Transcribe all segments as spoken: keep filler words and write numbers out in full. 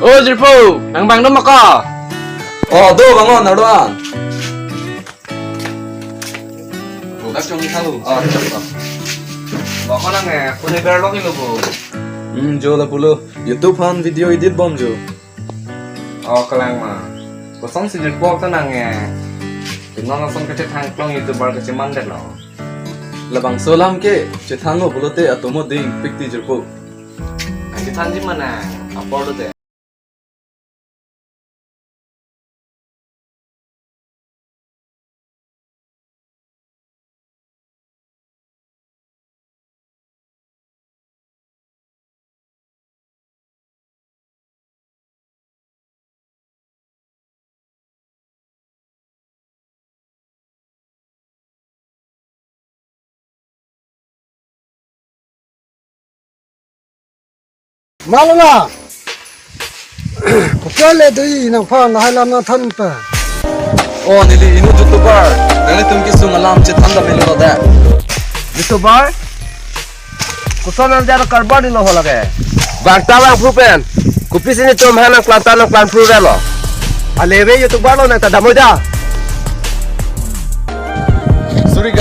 O jirpo, nang bang do ma ko? O, do bang o, nang do an. Product chong ni thalu. O, chong. Bang o nang eh, phone ber lo kilo bo. Hmm, jo lapulo. YouTube aphan video edit bom jo. O, kalang ma. Kosonsi jirpo ta nang eh. Pinon ason kachethang klong YouTuber kacheman det lo. Labangso alam ke chethan lo pulote atomo ding pikti jirpo. Ang chethan di mana? Apor lo de. Malala. Kopi le dei nangphan lahai alam nangthan pa. O neli inut YouTuber. Nanglitum kesung alam chethan dam melo da. YouTuber? Koson nang jaro karbar di lo ho lake. Bang ta bang phu pen. Kopisi netum ha nang plan ta nang plan phu lo. Ale ve YouTuber lo nang ta damoi da. Sorry.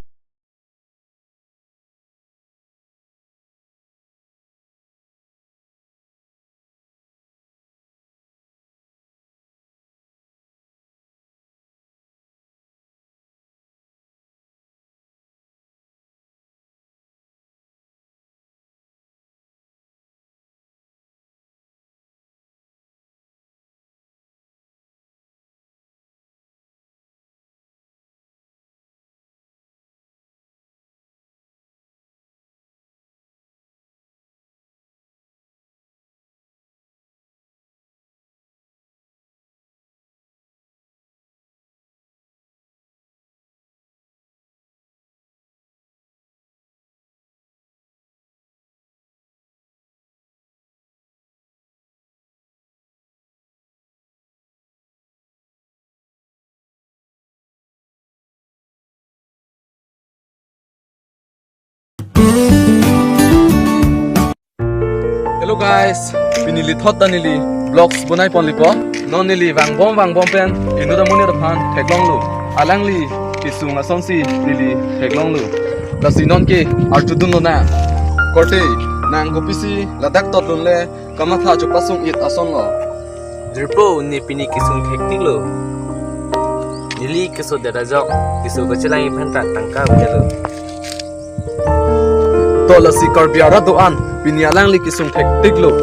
Hello guys, pini lithot ta neli vlogs bonai ponlipo. Non neli vangbom vangbom pen inut amonit aphan theklonglo. Alangli kesung asonsi neli theklonglo. Lasi non ke arjudun lonang. Korte, nang kopisi ladak tot dunle kamatha chopasung it ason lo. Jirpo, ne pini kesung thektik lo. Neli keso dada jok, keso kachelang iphan ta tangka avelo. To lasi Karbi arat do-an, pini alangli kesung thektik lo.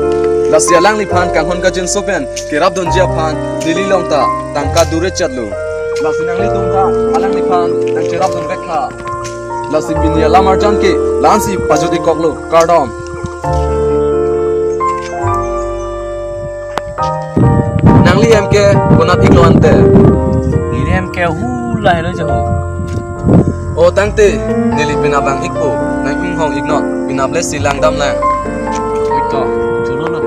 Lasi alangliphan kanghon kajinso pen kerap dunji aphan neli along ta tangka dure chat lo. Lasi nanglitum ta alangliphan nangcherap dun vek tha. Lasi pini alam arjan ke la-ansi pajut-ik kok lo, kardom. Nangli hem ke konat-ik lo ante? Neli hem ke hula helo jahu. O tangte, neli penap vang-ikpo, nang inghong-iknon, penap le si langdam lang. Oi to, chulo lo.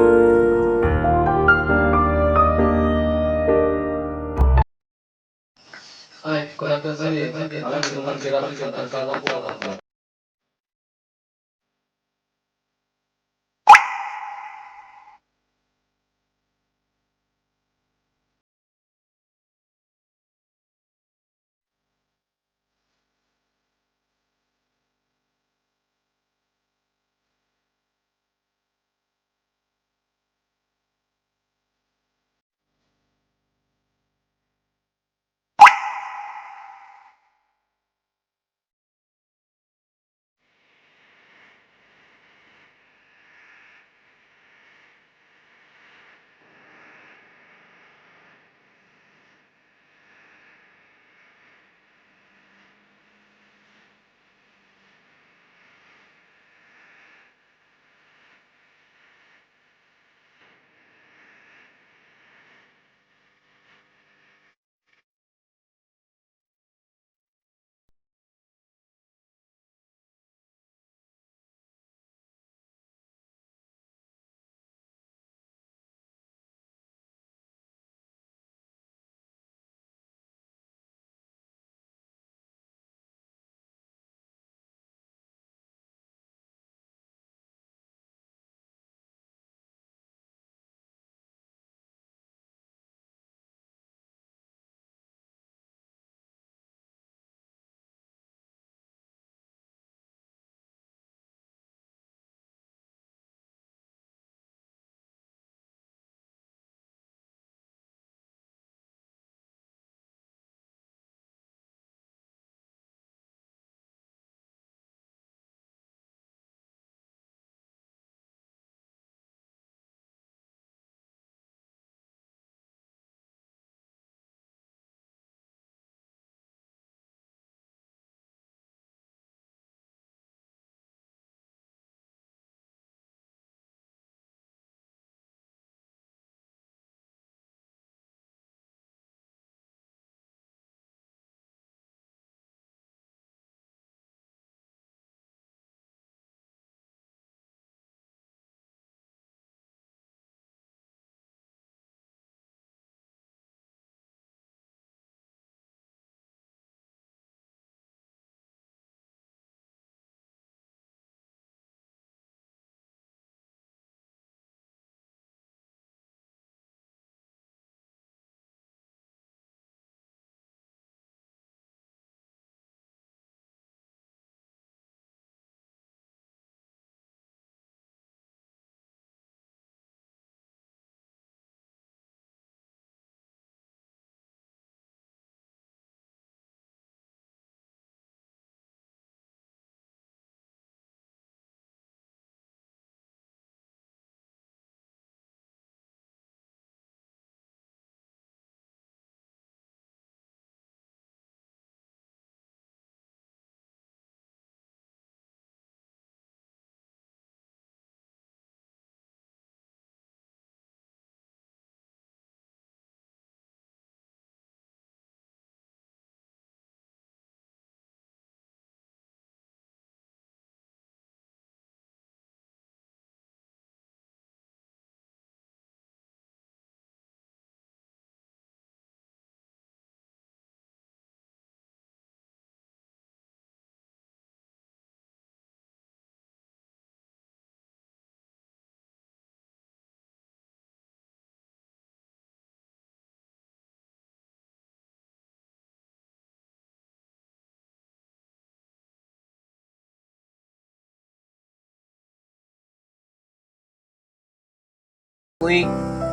Ui,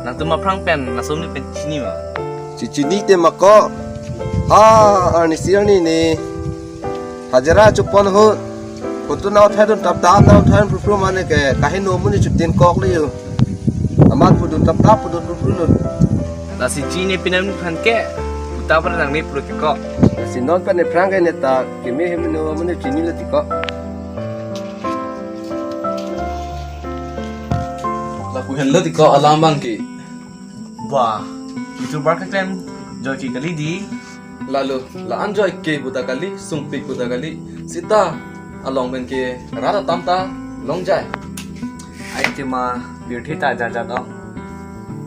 nangtum aphrang pen, laso amonit pen chini ma? Chechini te ma ko. Ah, arnisi arni ne hajira chopon ahut, photo nang thai dun tap tap, nang thai dun pru pru mane ke, kaheno amonit chutinkok le yo. Amat pudun tap tap, pudun pru pru lo. Lasi chini pinam aphan ke, puta para nang ne pru tiko. Lasi non pen ne aphrang ke ne ta, keme hemeno amonit chini le tiko. Lapu henlo tiko alam abang ke. Bah, YouTuber keklem joike kali di. Lalo, la-an joike pu ta kali, sungpik pu ta kali. Seta along pen ke rat atam ta longjai. Ai tima birthi ta jat jat ong.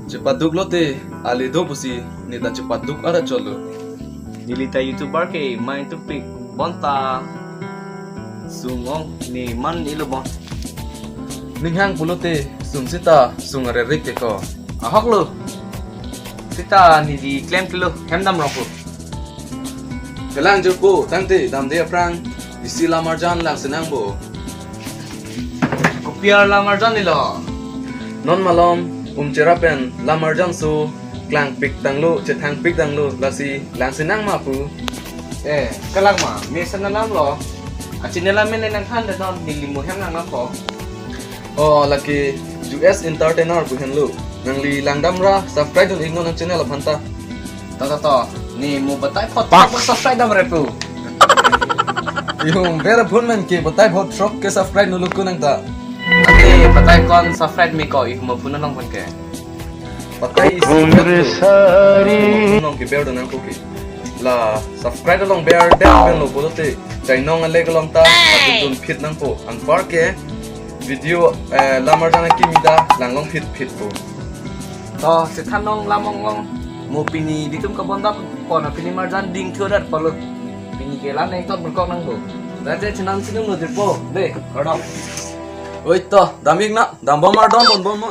Chepaduk lote, ale do pusi, ne ta chepaduk ara cholo. Neli ta YouTuber ke main tupik bonta sung ong ne man ilo bon. Ning hang pulote sung seta sung arerik ke ko. Ahok lo. Seta neli klem kilo hem dam rong po. Kelang jurpo tangte damde aphrang isi lam arjan langsinang bo. Kopi alam arjan nilo? Non malom um chera pen lam arjan so klangpik tanglo, chethangpik tanglo, lasi langsinang ma pu. Eh, kalang ma, mesen alam lo. Achin alam mene nang han de non, neli mo hem nang lam po. Oh, lake U S Entertainer pu henlo. Nangli langdam ra, subscribe dun iknon nang channel aphan ta. To, to, to. Ne mo batai phot phot subscribe dam re pu. Yung vera phun men ke batai phot throk ke subscribe nulu ko nang ta. Ate batai kon subscribe me ko, ik mo phun nang pon ke. Batai is Umre sari. Nong ke ber do nang ko ke. La subscribe along ber den pen lo pulote. Chai nong ale along ta, dun phit nang po. Anpar ke video, eh, lam arjan akimi ta langlong phit phit po. To, chethan nong lam ong ong. Mo pini ditum kabon dap pon, pini marjan ding thu dat polo. Pini ke lam neng tot berkok nang bo. Raja chenam sinung lo dirpo. De, kardom. Oi to, damik na, dambom mardom bonbom mo.